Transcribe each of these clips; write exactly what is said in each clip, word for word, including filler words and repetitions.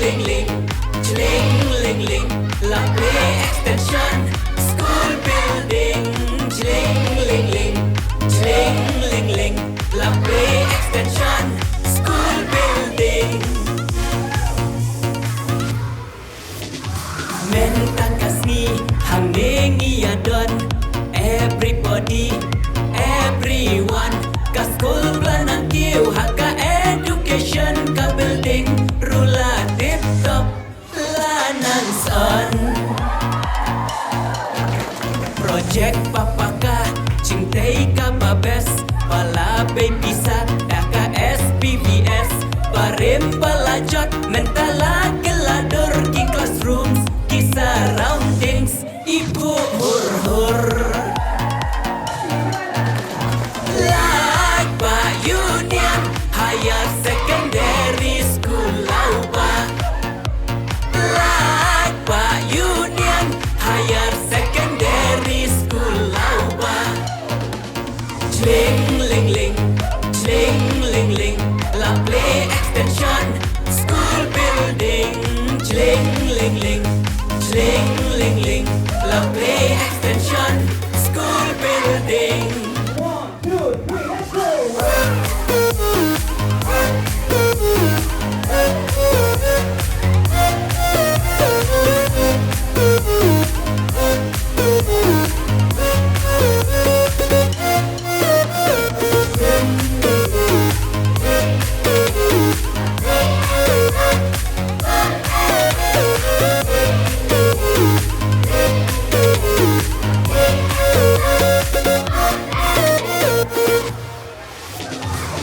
Ling ling, jling ling ling, la plie extension, school building. Jling ling ling, jling ling ling, la plie extension, school building. Mynta ka sngi hangne ngi ïa don everybody, everyone. Ka skul ba la nang kiew ha ka education, ka building ruh la tip top, la nang son. Project ba paka, jingtei kaba best, ba la bei pisa da ka S P V S. Barim ba la jot, mynta la kylla dur, ki classrooms, ki surroundings, i buh hur hur. Lad ba Union Higher Secondary School Lauba. Lad ba Union Higher Secondary School Lauba. Jling ling ling, jling ling ling, la plie extension, school building. Jling ling ling, jling ling ling, la plie extension, school building. One, two, three, let's go.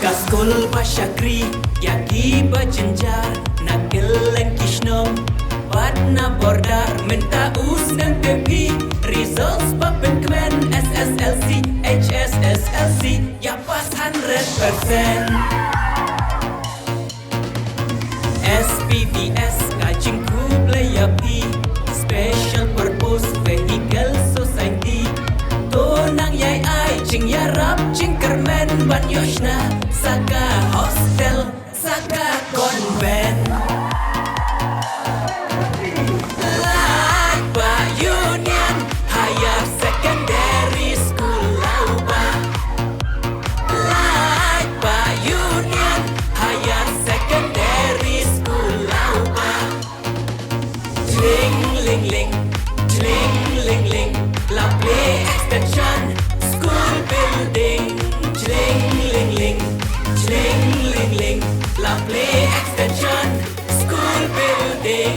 Ka skul ba shakri ïa kiba jynjar na kylleng ki shnong bad na border. Mynta u sngewthuh phi, results ba pynkmen, S S L C, H S S L C, ïa pass hundred percent. S P V S, ka jingkhublei ïa phi. Special Purpose Vehicle Society, to nang ïai ai jingïarap jingkyrmen ban ïoh shna sa ka hostel, sa ka convent. Lad ba Union Higher Secondary School Lauba. Lad ba Union Higher Secondary School Lauba. Jling ling ling, jling ling ling, la plie extension, school building. Jling ling ling, jling ling ling, la plie extension, school building.